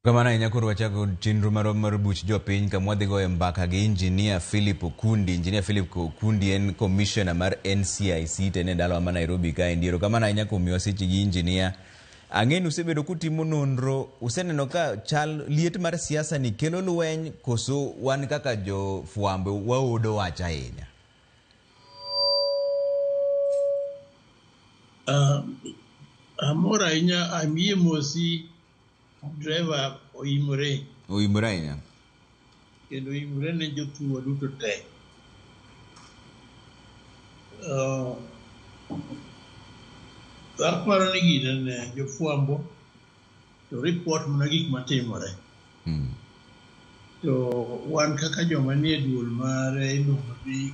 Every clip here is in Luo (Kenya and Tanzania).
Kamano ahinya koro wachako chenro marwa mar buch jopiny kama wadhi goyo mbaka gi Engineer Philip Okundi. Engineer Philip Okundi en commissioner mar NCIC to en e dalawa ma Nairobi kaendi. Erokamano ahinya kuom miyowa seche gi engineer. Ang'e ni usebedo kutimo nonro, useneno ka chal liet mar siasa ni kelo lweny koso wan kaka jofwambo waodo wach ahinya? Amor ahinya ayie mosi driver oimore. Oimore ahinya. Kendo oimore ne jothurwa duto te. Aparo ni gine ne jofwambo to report mana gik matimore. To wan kaka joma nie duol mar iluongo ni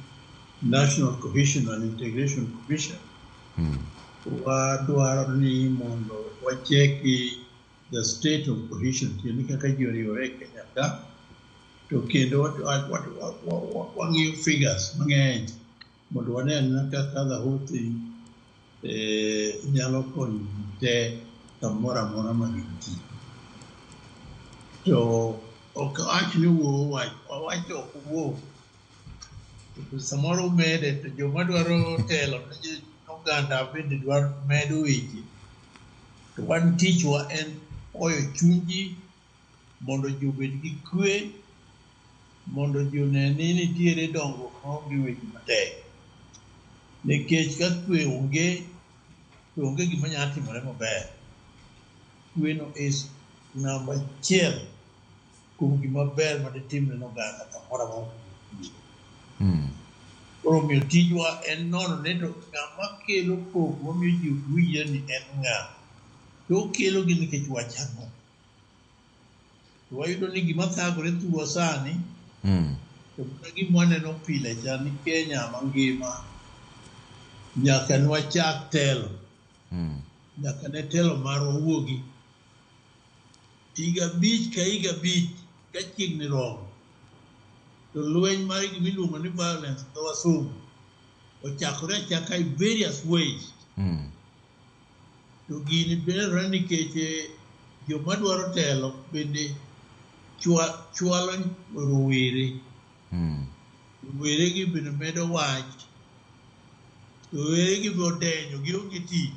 National Cohesion and Integration Commission, wadwaro ni mondo wacheki the state of cohesion, tiende kaka ji oriwore e Kenya ka, to kendo wang'iyo figures mang'eny mondo wane anena kaka the whole thing nyalo konyo ji te kamoro amora ma gintie. To ok awach ni wuo wach, wawach ok wuo. To samoro umede to joma dwaro telo ne oganda bende dwaro medo weche. To wan tichwa en hoyo chuny ji mondo ji obed gi kwe, mondo ji one ni nitiere dongruok maonge weche matek. Nikech ka kwe onge, to onge gima nyalo timore maber. Kwe no is namba achiel kuom gima ber maditimne ne oganda kamoro amora. Koro omiyo tijwa en nono ni to ng'ama kelo koko mamiyo ji ok winjre ni en ng'a. To okelo gi nikech wach ang'o. To wayudo ni gima thagore thurwa sani, to mana gima waneno pile cha ni Kenya mangima nyaka ne wachak telo. Nyaka ne telo marwa wuogi. Higa 5 ka higa 5 ka chiegni romo, to lweny mar gima iluongo ni violence dho wasungu ochakore achaka in various ways. To gini nenore nikech joma dwaro telo bende chwalo rowere. Rowere gi bende medo wach. Rowere gi be odenyo, gionge tich.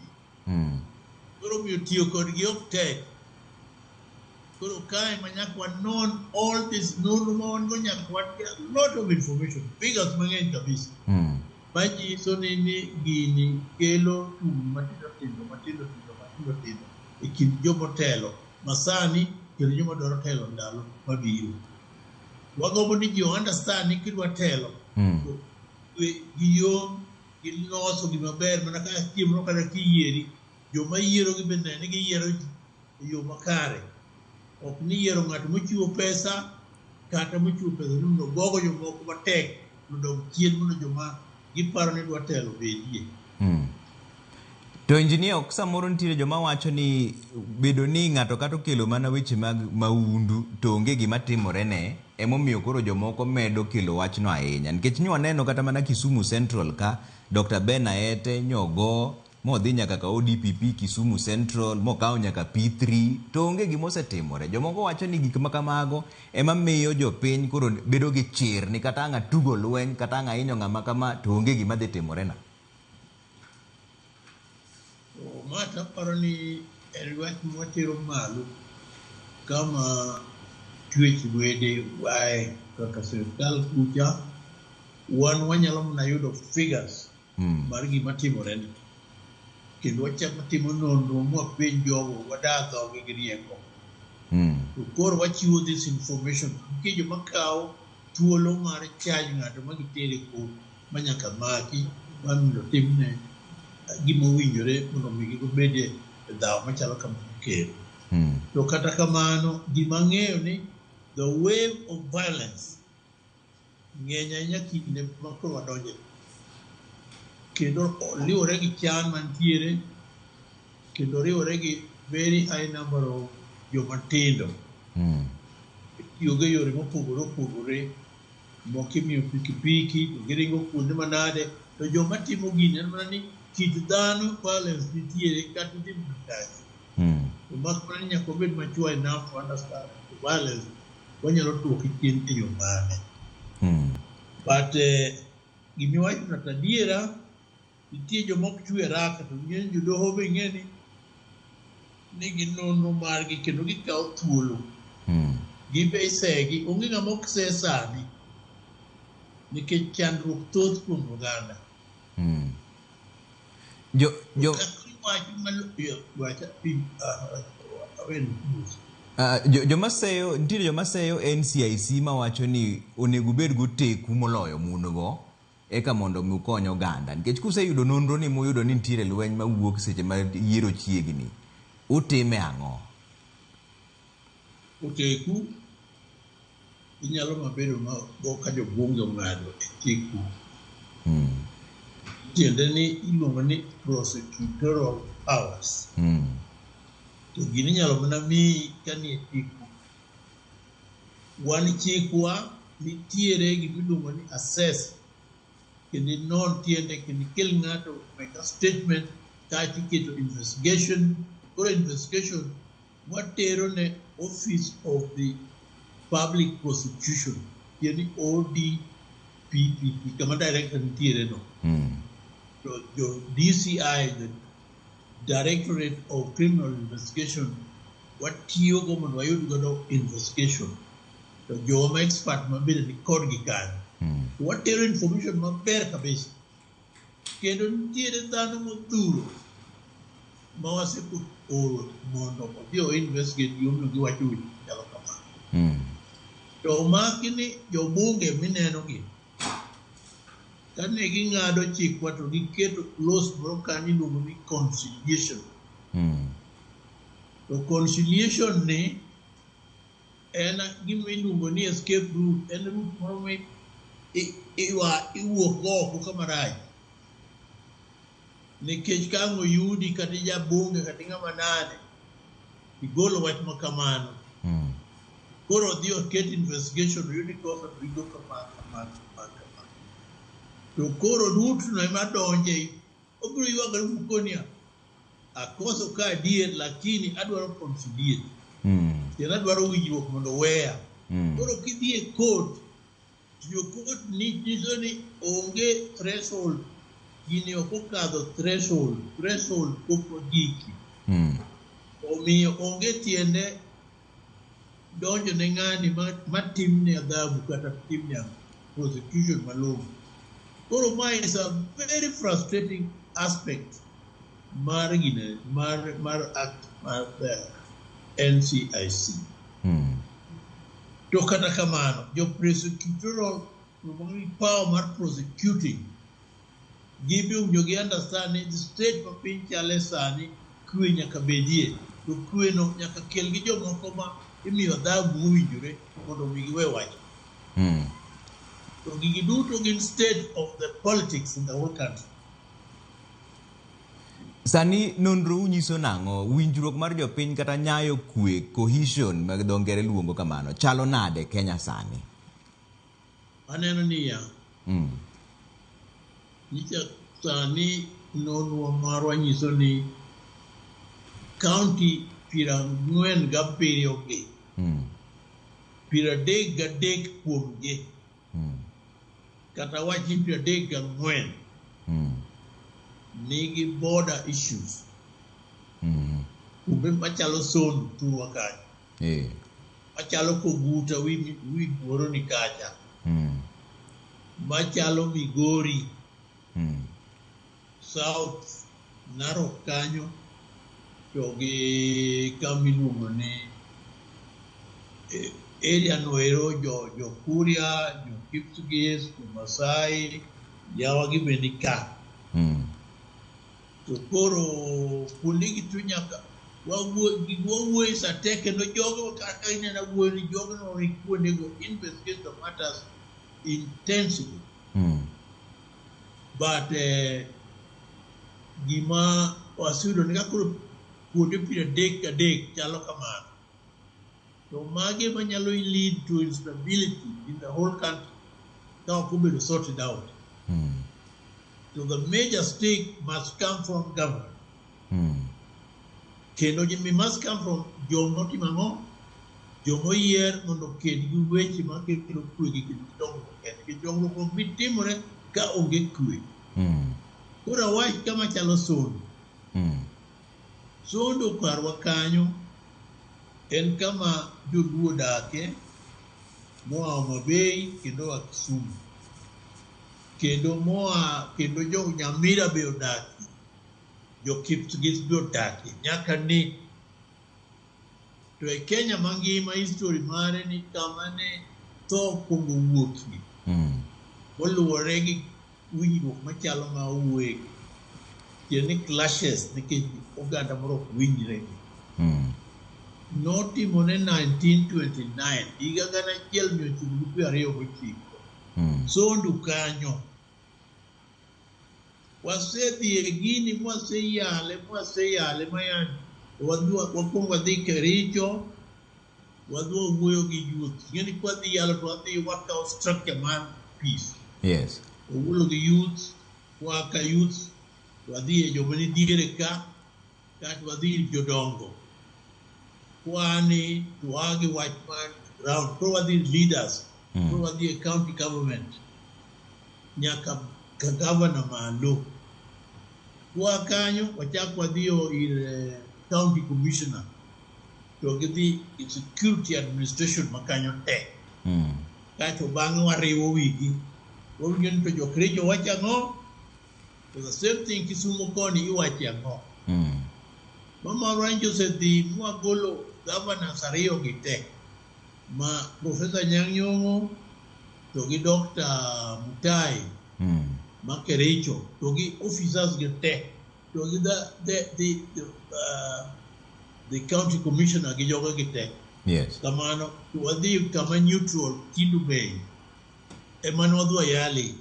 Koro omiyo tiyo kodgi ok tek. Koro kae ma nyaka wanon all this nonro ma wan go nyaka wan gi a lot of information, figures mang'eny kabisa. Manyiso ni gini kelo tungni matindo tindo matindo tindo matindo tindo e kind jomotelo masani kendo joma dwaro telo ndalo mabiro. Wagombo ni ji understand ni kidwa telo to gi yom gi loso gima ber mana kaka chieng' moro kata kiyieri joma yiero gi bende ni giyiero ji e yo makare. Ok ni yiero ng'ato mochiwo pesa kata mochiwo pesa ni mondo ogogo jomoko matek mondo odog chien mondo joma giparo ni dwa telo obedie. To engineer, ok samoro nitiere joma wacho ni bedo ni ng'ato kata okelo mana weche mag mahundu to onge gima timore ne, emomiyo koro jomoko medo kelo wachno ahinya. Nikech nyo waneno kata mana Kisumu Central ka, Dr. Ben Aete nyogo modhi nyaka ka ODPP Kisumu Central, mokawo nyaka P3, to onge gima osetimore. Jomoko wacho ni gik ma kamago ema miyo jopiny koro bedo gi chir ni kata ang' atugo lweny, kata ang' ahinyo ng'ama kama, to onge gima dhi timore na. Ma to aparo ni en wach mwatero malo kama twech wede wae kaka sirikal kucha, wan wanyalo mana yudo figures mar gima timore ni. Kendo wachako timo nonro mwapenj jogo wadaa dhogi gi rieko. To koro wachiwo this information nitie joma kawo thuolo mar charge ng'ato ma gitere e court ma nyaka maki ma mondo timne gima owinjore mondo mi kik obed e dhawo machalo kamano kendo. To kata kamano gima ang'eyo ni the wave of violence ng'eny ahinya kinde ma koro wadonje. Kendo riwore gi chan mantiere kendo riwore gi very high number of joma tindo. Itiyo go e yore mopogore opogore. Moko imiyo pikipiki to giringo kuonde manade. To joma timo gini en mana ni kit dhano violence nitiere kata idhi mana kanye. To mak mana ni nyaka wabed mature enough to understand the violence wanyalo duoke chien e yo mane. But gimiwacho no to adiera nitie joma ok chwe haraka to ng'eny jodoho be ing'e ni nigi nonro margi kendo gikawo thuolo. Gibe isegi, onge ng'ama ok se sani nikech chandruok thoth kuom oganda. Jo jo Kaka iwacho wacha awen joma seyo nitiere joma seyo NCIC mawacho ni onego ubed goteku moloyo mun go eka mondo mi ukony oganda nikech kuseyudo nonro ni muyudo ni nitiere lweny mawuok seche ma yiero chiegni utime ang'o? Oteku inyalo mabedo go ka jobunge ong'ado e chiku. Tiende ni iluongo ni prosecutorial powers. To gini inyalo mana miyi ka nie chiku. Wan chikwa nitiere gimiluongo ni assess kendo inon tiende kendo ikel ng'ato make a statement kaeto iketo investigation. Koro investigation watero ne Office of the Public Prosecution, tiende ni ODPPP, kama director nitiere no. To jo DCI, the Directorate of Criminal Investigation, watiyogo mondo wayud godo investigation. To joma expert mabende ni kodgi kanyo. To watero information maber kabisa. Kendo nitiere dhano modhuro ma waseoro mondo odhi o investigate gimomiyo giwacho weche machalo kamano. To maki ni jobunge mineno gi, kane ging'ado chikwa to giketo clause moro kanyo iluongo ni conciliation. To conciliation ni en gima iluongo ni escape route, en route moro ma iwuok go oko kama rach. Nikech ka ang' oyudi kata jabunge kata ng'ama nade, igolo wach ma kamano. Koro odhi oket investigation oyudi kosa to rigo kama kama kama kama. To koro route no ema donje, obiro ywagore mokoniya, akoso ka adier lakini adwaro conciliate. Kendo adwaro winjruok mondo oweya. Koro kidhi e court, to jo court nyiso ni onge threshold, gini ok okadho threshold, threshold pok ogiki. Omiyo onge tiende donjo ne ng'ani matimne adhabu kata timne prosecution malong'o. Koro ma is a very frustrating aspect mar gine mar act mar NCIC. To kata kamano, jo prosecutorial power mar prosecuting gibi owinjo gi understand ni the state ma piny chale sani kwe nyaka bedie to kwe no nyaka kel gi jomoko ma imiyo adhabu mowinjore mondo mi giwe wach. To gigi duto gin state of the politics in the whole country. Sani nonro nyiso nang'o? Winjruok mar jopiny kata nyayo kwe, cohesion ma dho ngere luongo kamano, chalo nade Kenya sani? Aneno niya, nyicha sani nonro marwa nyiso ni county 47 gi, 33 kuomgi, kata wach ni 34 nigi border issues. Kumbe machalo Sondu thurwa kanyo. Machalo Koguta wi moro ni kacha. Machalo Migori, South Narok kanyo, to gi kama iluongo ni area no ero jo Kuria, jo Kipsigis, jo Masai, yawa gi be ni ka. To koro kuonde gi to nyaka wawuoye sa te kendo jogo kaka ineno wuoyo ni jogo no ni kuondego investigate the matters intensely. But gima waseyudo ni ka koro kuonde 33 chalo kamano, to magi manyalo lead to instability in the whole country ka ok obedo sorted out. So the major stake must come from government. Kendo we must come from joma otimo ang'o? Joma oyier mondo oked gi weche makelo kwe gi kendo dongruok kende. Nikech dongruok ok bi timore ka onge kwe. Koro awach kama chalo Sondu. Sondu karwa kanyo en kama joluo odake moa Homa Bay kendo oa Kisumu. Kendo moa kendo jo Nyamira be odakie. Jo Kipsigis be odakie nyaka ni. To e Kenya mangima history mare ni kama ne tho okwongo wuokie. Moluwore gi winjruok machalo ma owuoye. Tiende ni clashes nikech oganda moro ok winjre. Notimore 1929, higa 1929. Sondu kanyo. Wasedhi e gini mwaseyale mwaseyale mayani wadhi wakwongo wadhi Kericho wadhi wawuoyo gi youth. Ing'eni kwadhi yalo to wadhi wakawo structure mar peace. Yes. Wawuoyo gi youth, waa ka youth wadhi e joma ni diere ka kaeto wadhi ir jodongo. Kwani to waa gi wach mar ground. Koro wadhi ir leaders. Koro wadhi e county government. Nyaka ka governor malo. Kwa kanyo wachak wadhiyo ir county commissioner to gidhi security administration ma kanyo te. Kaeto bang'e wariwo wigi. Wawinjo ni to jo Kericho wacho ang'o? To the same thing Kisumu koni iwacho ang'o? Mama Orange osedhi mwagolo governors ariyo gi te. Ma Professor Anyang' Nyong'o to gi Dr. Mutai ma Kericho to gi officers gi te to gi the county commissioner gi jogo gi te. Yes. Kamano to wadhi kama neutral Kendu Bay ema ne wadhi wayale.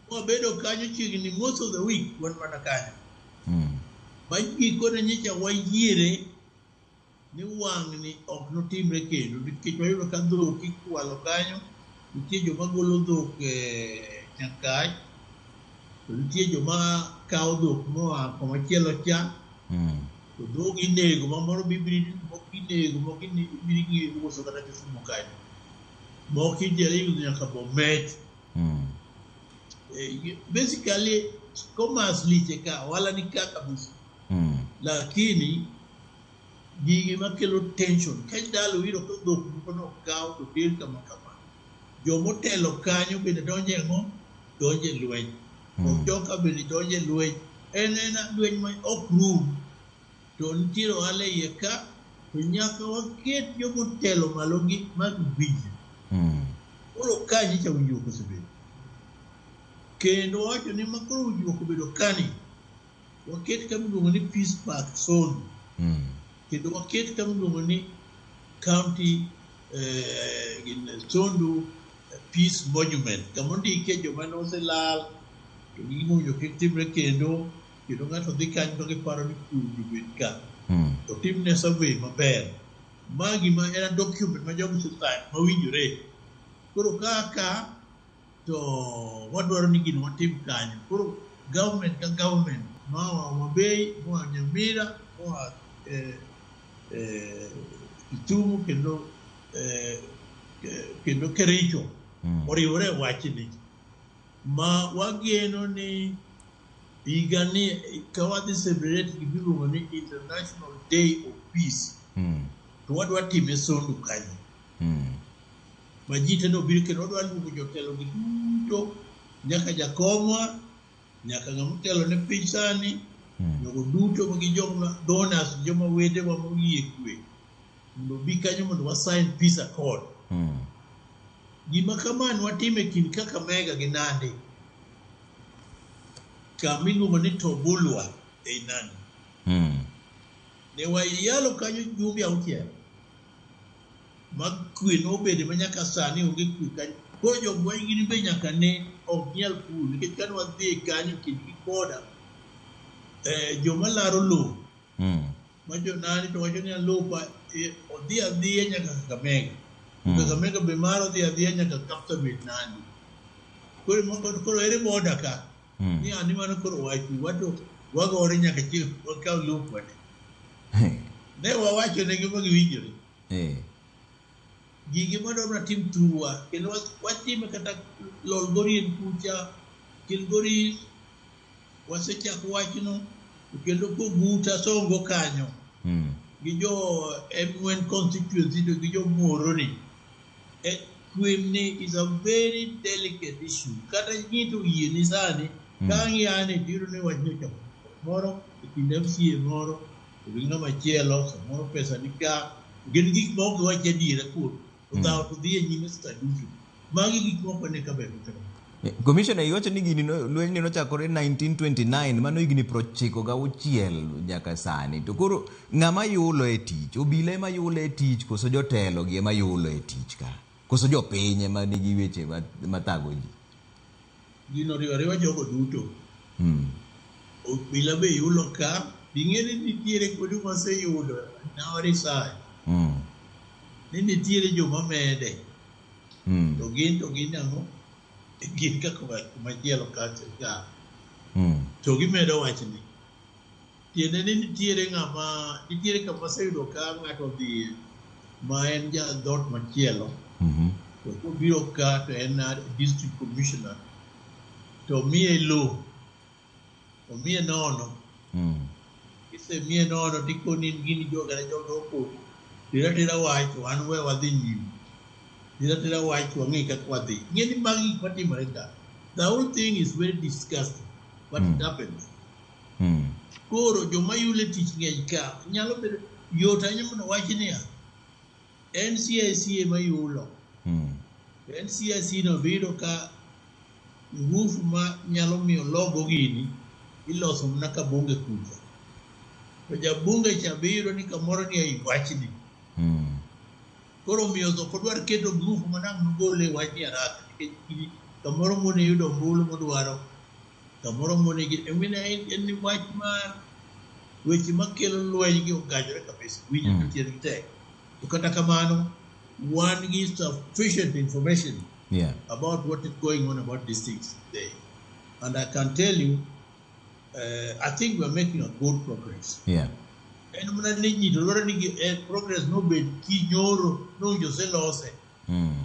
Wabedo kanyo chiegni most of the week wan mana kanyo. Ma gikone nyocha wayiere ni wang'ni ok notimre kendo nikech wayudo ka dhok ikwalo kanyo, nitie joma golo dhok e Nyakach, to nitie joma kawo dhok moa koma chielo cha, to dhok inego ma moro bibiri moko inego moko ibiro iuso kata Kisumu kanyo. Moko inyalo yudo nyaka Bomet. Basically commerce liche ka, ohala ni ka kabisa. Lakini gigi makelo tension ka ndalo iyudo ka dhok moko nokaw to ter kama kama. Jomotelo kanyo bende donjo e ang'o? Donjo e lweny. Joka bende donjo e lweny. En ena lweny ma ok rum. To nitiere ohala e iye ka to nyaka waket jomotelo malo gi ma giwinj. Koro ka nyocha winjruok osebedo. Kendo wawacho ni ma koro winjruok obedo kani, waket kama iluongo ni Peace Park Sondu. Kendo waket kama iluongo ni County Sondu Peace Monument. Kama ondikie joma noselal to gi gima kik timre kendo kendo ng'ato dhi kanyo to giparo ni kwe owinjo obed ka. Otimne survey maber. Ma gima en a document ma jogi osesign mawinjore. Koro kaka to wadwaro ni gino watim kanyo. Koro government ka government moa Homa Bay, moa Nyamira, moa Kisumu kendo kendo Kericho oriwore e wachni. Ma wageno ni higani ka wadhi celebrate gimiluongo ni International Day of Peace to wadwa time Sondu kanyo. Ma ji te nobiro kendo wadwa luongo jotelo gi duto nyaka jakomwa nyaka ng'ama otelo ne piny sani jogo duto ma gi joma donors joma wedewa moyie kwe mondo obi kanyo mondo wa sign peace accord. Gima kama ne watimo e kind Kakamega gi Nandi kama iluongo ni Tobulwa ei Nandi. Ne wayalo kanyo jumbe auchiel ma kwe nobede ma nyaka sani onge kwe kanyo. Koro jogweng' gin be nyaka ne ok nyal pur nikech kane wadhi kanyo kind gi boda joma laro lowo ma jo Nandi to wacho ni lopa odhi adhiya nyaka Kakamega. Kakamega be mare odhi adhiya nyaka Kapsabet Nandi. Koro moko koro ere boda ka? Ni ani mano koro wachu wato wagore nyaka chieng' wakaw lopwa ni. Ne wawacho negi ma giwinjore. Gigi madwa watim thurwa kendo watime kata Lolgorien kucha, Kilgoris, wasechako wachno to kendo Koguta Songo kanyo gi jo M1 constituency to gi jo Moroni. Kwemni is a very delicate issue. Kata ng'ito yie ni sani, ka ng'iyane tiyudo ni wachni ochako moro e kind MCA moro to gi ng'ama chielo, samoro pesa ni ka, gin gik ma ok iwach adiera kuom to dhawo to dhi e nyime sa duto. Magi gik moko ne ka ber kata. Commissioner, iwacho ni gini lweny ni nochakore 1929, mano higni 96 nyaka sani. To koro ng'ama yulo e tich? Obila ema yulo e tich koso jotelo gi ema yulo e tich ka? Koso jopiny ema nigi weche mathago ji? Gino oriwo ariwa jogo duto. Obila be yulo ka, ing'e ni nitiere kuonde mwaseyudo now research ni nitiere joma mede. To gin ang'o? Gin ka kumachielo ka sirkal. To gimedo wachni. Tiende ni nitiere ng'ama nitiere kama waseyudo ka ng'ato odhiye ma en ja dhoot machielo. To kobiro ka to en district commissioner to miye lowo, omiye nono. Kisemiye nono tikoni in gini joga ne joga okoni. Tera tera wach to wan we wadhi nyime. Tera tera wach to wang'e kaka wadhi. Ing'e ni magi gik matimore ka. The whole thing is very disgusting, but it happens. Koro joma yulo e tich ng'eny ka nyalo bedo yot ahinya mondo wach niya NCIC ema yulo. NCIC no biro ka nguvu ma nyalo miyo logo gini iloso mana ka bunge kucha. To jabunge cha biro ni kamoro ni ei wachni. Koro omiyo ok odwar keto nguvu ma dang' nogol e wachni haraka nikech gini kamoro mone yudo ombulu modwaro, kamoro mone gi en wach mar weche makelo lweny gi ogajore kabisa winjo tiendgi tek. To kata kamano wan gi sufficient information about what is going on about these things today. And I can tell you, I think we are making a good progress. En mana ni ji to dwaro ni progress nobed kinyoro nowinjo oselose.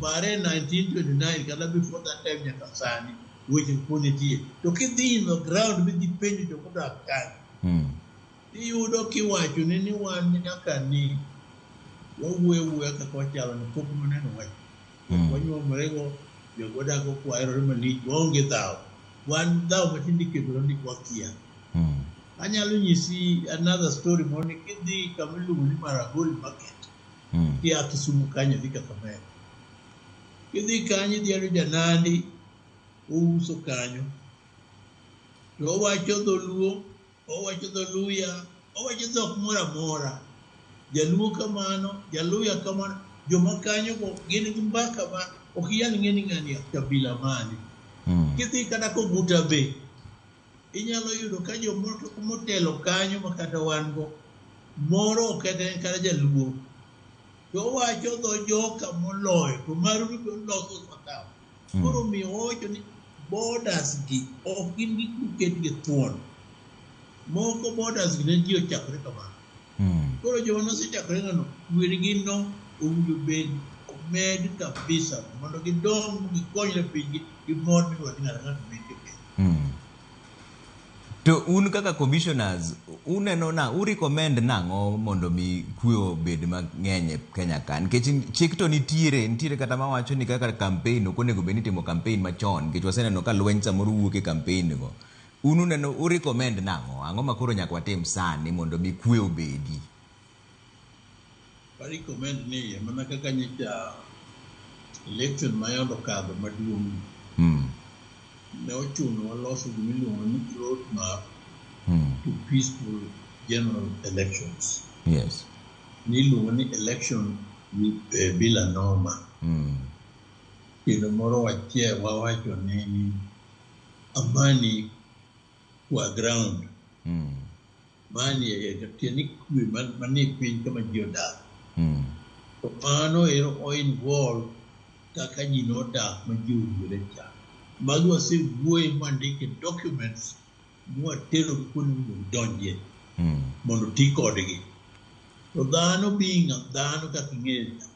Pare 1929 kata before that time nyaka sani weche pod nitie. To kidhi in the ground midhi penjo jomodak kanyo, iyudo kiwacho ni wan nyaka ni wawuoyo awuoya kaka wachalo ni pok waneno wach. Wanyuomorego, jok wadago kwaherore malich, waonge dhawo. Wan dhawo matinde iketonwa ni wakia. Anyalo nyisi another story moro ni kidhi kama iluongo ni Maragoli Market, kia Kisumu kanyo idhi Kakamega. Kidhi kanyo idhi yudo janandi ouso kanyo. To owacho dholuo, owacho dholuya, owacho dhok moro amora. Jaluo kamano, jaluya kamano, joma kanyo go gin gi mbaka ma ok inyal ng'e ni ng'ani kabila mane. Kidhi kata Koguta be, inyalo yudo ka jomoko motelo kanyo ma kata wan go, moro ok en kata jaluo. To owacho dho joka moloyo, to maru be oloso makaw. Koro omiyo wawacho ni borders gi ok gin gik moket gi thuon. Moko borders gi ne ji ochakore kamano. Koro joma nosechakore ng'ano, wergi no owinjo bed omed kabisa mondo gidong gikonyre pinygi gi mor midwaro ni ng'ato ng'ato obed e piny. To un kaka commissioners, uneno na, u recommend nang'o mondo mi kwe obed mang'eny e Kenya ka? Nikech chik to nitiere, nitiere kata mawacho ni kaka campaign ok onego bed ni itimo campaign machon, nikech waseneno ka lweny samoro wuok e campaign go. Un uneno, u recommend nang'o? Ang'o ma koro nyaka watim sani mondo mi kwe obedi? I recommend ni mana kaka nyocha election ma yande okadho maduong' ne ochuno waloso gima iluongo ni road map to peaceful general elections. Niluongo ni election with bila noma. Kendo moro wawacho ni amani kwa ground. Mani e tiende ni kwe manie piny kama ji odak. To mano ero o involve kaka ji nodak ma ji owinjore cha. Magi wasewuoye mwandike documents mwatero kuonde monego gidonjie mondo ti kodgi. To dhano being dhano kaka ing'eyo cha,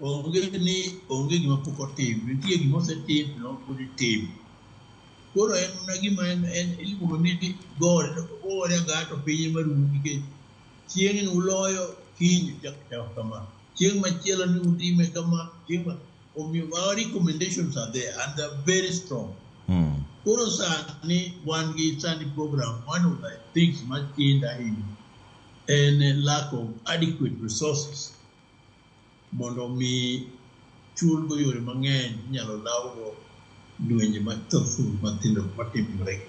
onge ni onge gima pok otim, nitie gima osetim to pod itimo. Koro en mana gima en iluongo ni gore, to kogore agaya to piny ema rumo nikech chieng' ni uloyo, kiny uchak chako kama. Chieng' machielo ni utime kama, chieng' ma omiyo our recommendations are there and they are very strong. Koro sani wan gi sani program, one of the things machanda ahinya en lack of adequate resources mondo mi chulgo yore mang'eny inyalo lawgo lwenje mathoth matindo matimore.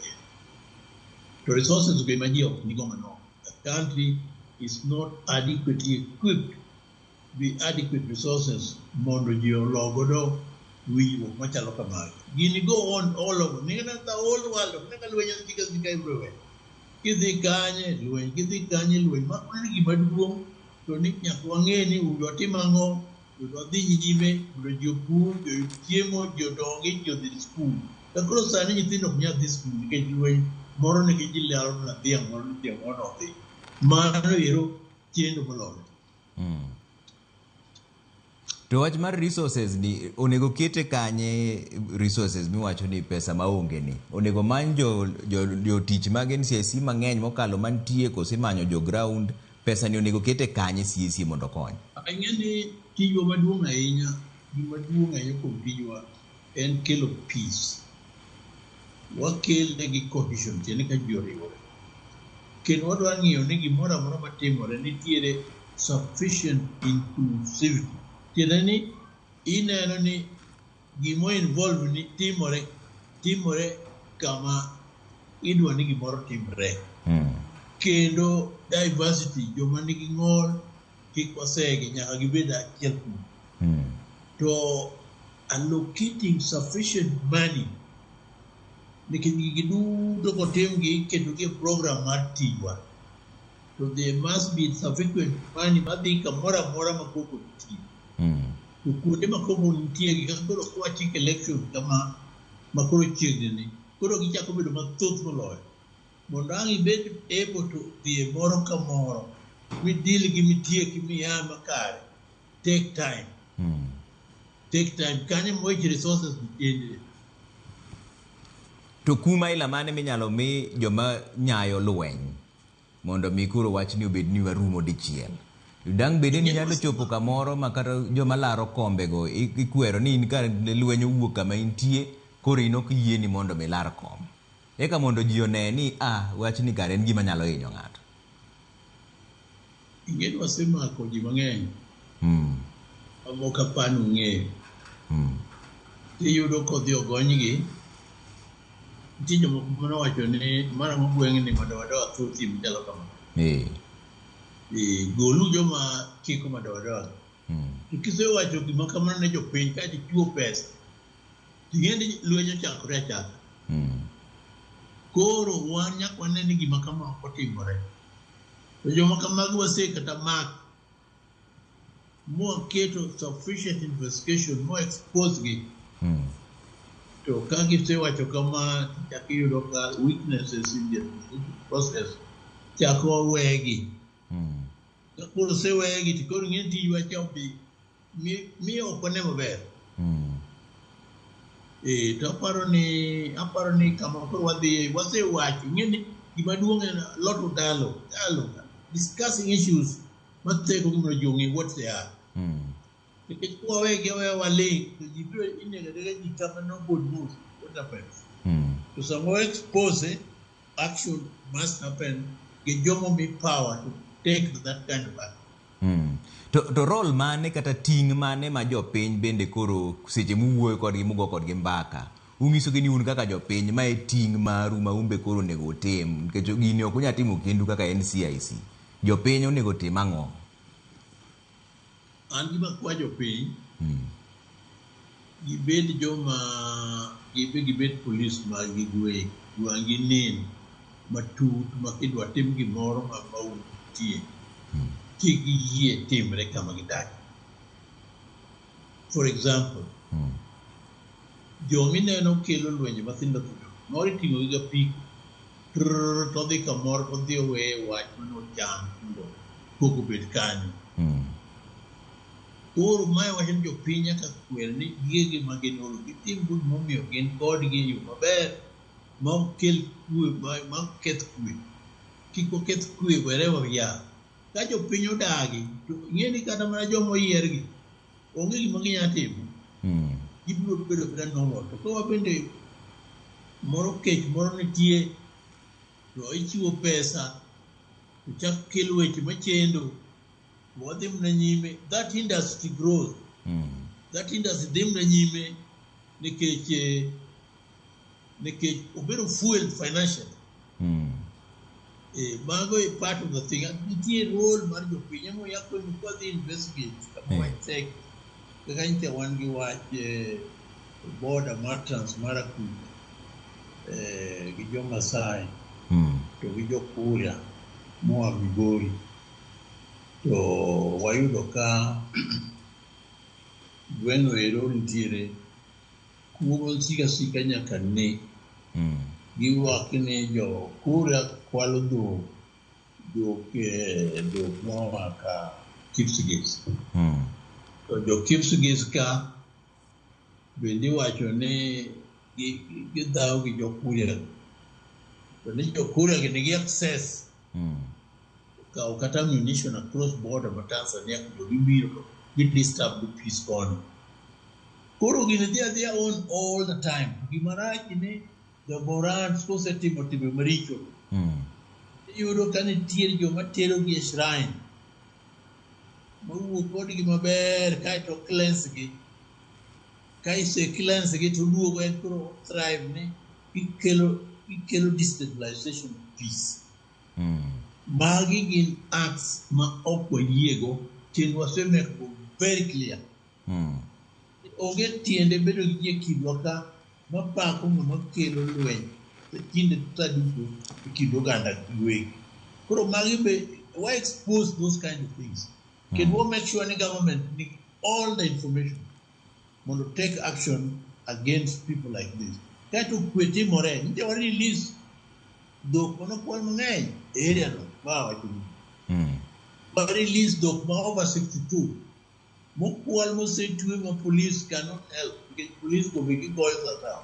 To resources go ema ji ok nigo manok. The country is not adequately equipped with adequate resources mondo ji olo godo winjruok machalo kamagi. Gini go on all over. Nigana the whole world, nigana lweny dhika dhika everywhere. Kidhi kanye lweny, kidhi kanye lweny. Mak mana ni gima duong' to ni nyaka wang'e ni mondo watim ang'o, mondo wadhi nyime, mondo ji opur, ji oyud chiemo, ji odongi, ji odhi skul. Ka koro sani nyithindo ok nyal dhi skul nikech lweny moro nigi ji laro mana dhiang' moro ni dhiang' moro nodhi. Mano ero chendo moloyo. To wach mar resources ni onego kete kanye resources miwacho ni pesa maonge ni onego many jo jotich mag NCIC mang'eny mokalo mantie koso imanyo jo ground pesa ni onego kete kanye CAC mondo okony. Ang'e ni tijwa maduong' ahinya, gima duong' ahinya kuom tijwa en kelo peace. Wakele gi cohesion, tiende ka ji oriwore. Kendo wadwa ng'iyo ni gimoro amora matimore nitiere sufficient inclusivity. Tiende ni ineno ni gimo involve ni timore, timore kama idwa ni gimoro timre. Kendo diversity, joma nigi ng'ol kik wasegi, nyaka gibed achiel kuom. To allocating sufficient money nikech gigi duto kotimgi iketogi e program mar tijwa. To there must be sufficient money madhi kamoro amora ma koko nitie. To kuonde ma koko nitie gi kaka koro kwachiko election kama ma koro chiegni ni, koro gichako bedo mathoth moloyo. Mondo ang' ibed able to dhi e moro ka moro, midil gi mitieki miya makare, take time. Take time. Kanyo ema weche resources nitie. To kuma ila mane minyalo mi joma nyayo lweny mondo mi koro wachni obed ni warumo dichiel. Dang' bede ni nyalo chopo kamoro ma kata joma laro kombego ikwero ni in ka lweny owuok kama intie koro in ok yieni mondo mi lar kom. Eka mondo ji one ni wachni kare en gima nyalo hinyo ng'ato. Ing'e ni wasemako ji mang'eny. Mamoko apani ung'eyo. Tiyudo kodhi ogonygi, nitie jomoko manowacho ni marang'o gweng'ni madoadoa thothie machalo kama. Golu joma kiko madoadoa. To kisewacho gima kamano ne jopiny kaeto ichiwo pesa, ting'e ni lweny ochakore achaka. Koro wan nyaka wane ni gima kama ok otimore. To joma kamago wase kata mak mwaketo sufficient investigation mo expose gi. To ka gisewacho kama chak iyudo ka weaknesses in the administrative process chako wegi. Ka koro osewegi to koro ing'e ni tijwa cha obi mi ok wane maber. To aparo ni kama koro wadhiye wasewacho ing'e ni gima duong' en a lot of dialogue, discussing issues matheko gi mondo ji ong'e what they are. Nikech kwawegi aweya waling' to ji biro inego anega ji kama nobody knows what happens. To sama wa expose, action must happen gi jomo mi power to take that kind of action. To role mane kata ting' mane ma jopiny bende koro seche muwuoyo kodgi mugo kodgi mbaka unyisogi ni un kaka jopiny ma e ting' maru ma un be koro onego utim nikech gini ok unyal timo kendu kaka NCIC. Jopiny onego tim ang'o? An gima akwa jopiny, gibed joma gibe gibed polis mag gi giwegi, wang'gi nen matut ma kidwa tim gimoro ma maundu nitie, kik giyie timre kama gidakie. For example, jomineno kelo lwenje mathindo thindo, moro iting'o gi gapiko, trrr, to odhi kamoro to odhi oweye wach manochan kuro. Koko obed kanyo. Koro mae wacho ni jopiny nyaka kwer ni gigegi ma gin godo gitim go gimomiyo gin kodgi e yo maber ma ok kel kwe ma ok keth kwe. Kik waketh kwe wherever we are. Ka jopiny odagi to ing'e ni kata mana joma oyier gi onge gima ginyalo timo. Gibiro bedo abeda normal. To ka wabende moro kech moro nitie to ichiwo pesa to chak kel weche machendo to wadhi mana nyime. That industry grows. That industry dhi mana nyime nikech nikech obedo fueled financially. Mago e part of the thing. Nitie role mar jopiny emomiyo akoni kwadhi investigate kama wach tek kaka nyicha wan gi wach border mar Transmara kucha gi jo Masai to gi jo Kuria moa Migori to wayudo ka gweng'no ero nitiere kuo masiko asika nyaka ne. Giywak ni jo Kuria kwalo dhok dhok dhok moa ka Kipsigis. To jo Kipsigis ka bende iwacho ni gidhawo gi jo Kuria. To ni jo Kuria gi nigi access kawo kata ammunition across border ma Tanzania to gibiro to gi disturb the peace koni. Koro gini dhi adhiya on all the time. Gima rach ni jo Borans kosetimo timbe maricho iyudo ka nitie joma terogi e shrine mawuo kodgi maber kaeto cleanse gi. Ka ise cleanse gi to duogo en koro thrive ni ikelo destabilization of peace. Magi gin acts ma ok wayiego kendo wasemake very clear. Onge tiende bedo gi ji e kindwa ka mapako ng'ama kelo lweny kinde sa duto e kind oganda giwegi. Koro magi be wa expose those kind of things. Kendo wa make sure ni government ni all the information mondo take action against people like this. Kaeto kwe timore, nitie wa release dhok manokwal mang'eny e area no ma awacho ni. Wa release dhok ma over 62 mokwal mosetwe ma police cannot help nikech police go be gigoyo sa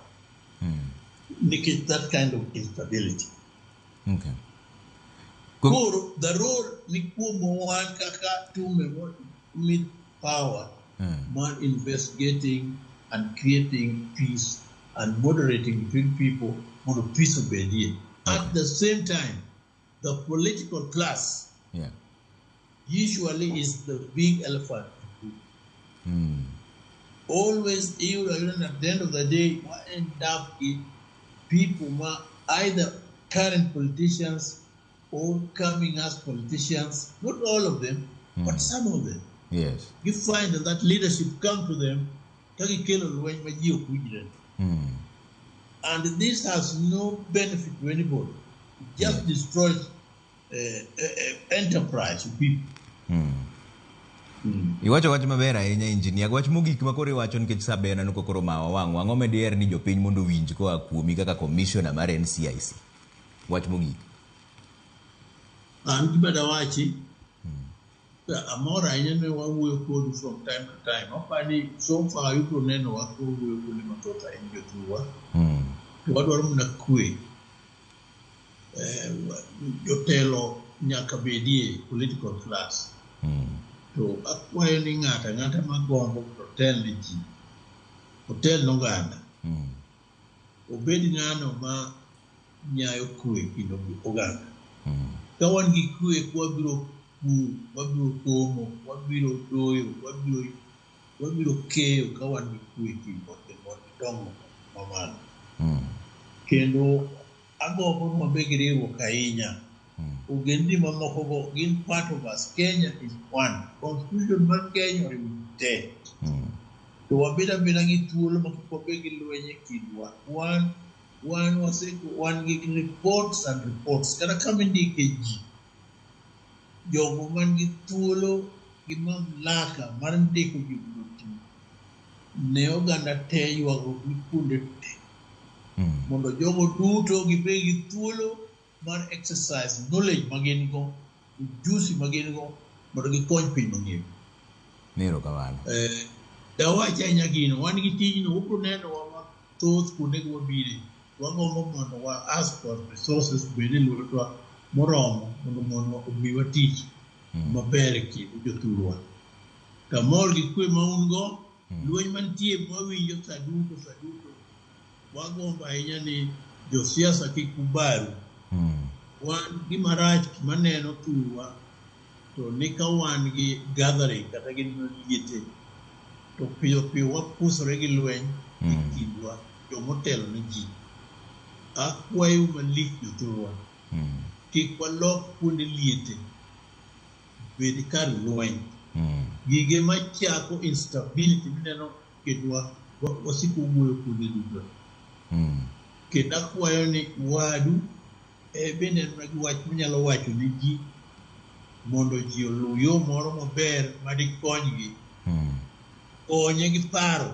nikech that kind of instability. Koro the role ni kuom wan kaka tume with power mar investigating and creating peace and moderating between people mondo peace obedie. At the same time, the political class usually is the big elephant. Always, even at the end of the day, we end up with people who are either current politicians or coming as politicians, not all of them, but some of them. You find that that leadership come to them, ka gikelo lweny ma ji ok winjre. And this has no benefit to anybody. It just destroys enterprise of people. Iwacho wach maber ahinya engineer. Wach mogik ma koro iwacho nikech sa be aneno ka koro mawa wang'. Ang'o ma diher ni jopiny mondo owinj koa kuomi kaka commissioner mar NCIC? Wach mogik. An gima dawachi, amor ahinya ne wawuoyo kodu from time to time. Aparo ni so far ibiro neno wa kawuoyo kuonde mathoth ahinya jothurwa. To wadwaro mana kwe. Jotelo nyaka bedie political class. To akwayo ni ng'ato ang'ata magombo mondo otel ne ji, otel ne oganda, obed ng'ano ma nyayo kwe e kind oganda. Ka wan gi kwe, wabiro pur, wabiro komo, wabiro doyo, wabiro keyo ka wan gi kwe e kindwa kendo wan gi dongruok mamalo. Kendo agombo ni wabed gi riwruok ahinya. Ogendni mamoko go gin part of us. Kenya is one. Constitution mar Kenya oriwo ji te. To wabed abeda gi thuolo ma kik wabed gi lweny e kindwa. Wan gi reports and reports. Kata kama indike ji, jogo man gi thuolo gi mamlaka mar ndiko ji mondo oti ne oganda te ywago gi kuonde te. Mondo jogo duto gibed gi thuolo mar exercise knowledge ma gin go ujuzi ma gin go mondo gikony piny mangima. Erokamano. Dawach ahinya gino, wan gi tijno, ubiro nenowa mathoth kuonde go wabire. Wagombo mondo wa ask for resources bed e lwetwa moromo mondo omiwa tich maber e kind jothurwa. Kamor gi kwe ma un go, lweny mantie mwawinjo sa duto sa duto, wagombo ahinya ni josiasa kik ubaru. Wan gima rach maneno thurwa to ni ka wan gi gathering kata gin liete to piyo piyo wapusore gi lweny e kindwa jomotelo ne ji. Akwayo malich jothurwa kik walok kuonde liete bed kar lweny. Gige machako instability mineno ketwa wasiko wuoyo kuonde duto. Kendo akwayo ni wadu bende en mana gi wach monyalo wacho ne ji mondo ji oluw yo moro maber madikonygi. Konye gi paro.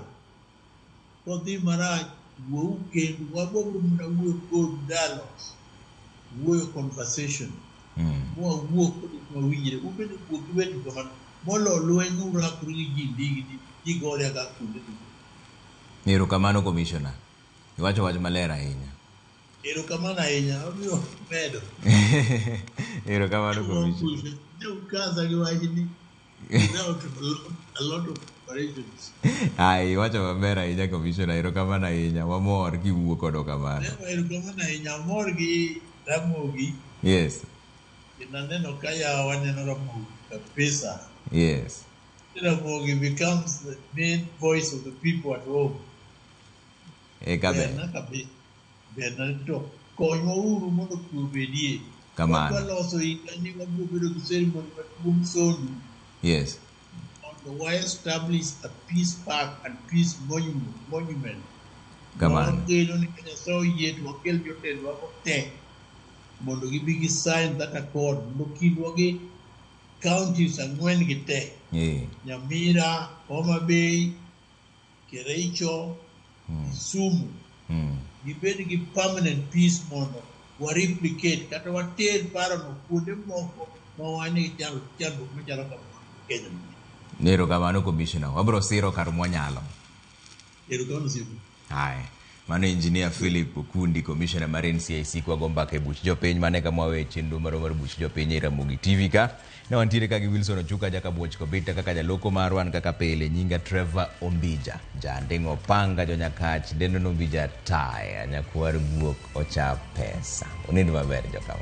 Kodhi marach, wuouru kendu, wabiro mana wuoyo kodu dialogues, wuoyo conversation. Mwawuo kod mawinjre. Un bende wuo gi wedu kamano. Molo lweny urakru gi ji ndigi ji gore aga kuonde duto. Erokamano commissioner. Iwacho wach maler ahinya. Erokamano ahinya, abiro medo. Erokamano commissioner. Ne ukaza gi wachni without a lot of preparations. Ai, iwacho maber ahinya commissioner. Erokamano ahinya. Wamor kiwuo kodwa kamano. Erokamano ahinya, amor gi Ramogi. Yes. Kendo aneno ka yawa neno Ramogi kabisa. Yes. Ramogi becomes the main voice of the people at home. Eka ber. Berna kabisa. Berna to konywa uru mondo kwe obedie. Kamano. Waloso higa ni wabiro bedo gi ceremony maduong' Sondu. Yes. Mondo wa establish a peace park and peace monument. Kamano. Wageno ni ka Nyasaye oyie to wakel jotendwa go te mondo gibi gi sign that accord mondo kindwa gi counties ang'wen gi te. Nyamira, Homa Bay, Kericho, Kisumu. Gibed gi permanent peace mondo wa replicate kata water parono kuonde moko ma wan gi chandruok machalo kamano Kenya. Erokamano commissioner. Wabiro siro kar mwanyalo. Erokamano osiepa. Haya. Mano Engineer Philip Okundi, Commissioner mar NCIC kwago mbaka e buch jopiny. Mane kama wawe chenro marwa mar buch jopiny e Ramogi TV ka. Ne wantiere ka gi Wilson Ochuka Jakabuoch Kobita kaka jaloko marwa, an kaka pile nyinga Trevor Ombija. Janding'o Panga Jonyakach, Dendo Ombija taya, nyakwar guok ocha pesa. Unind maber jokama.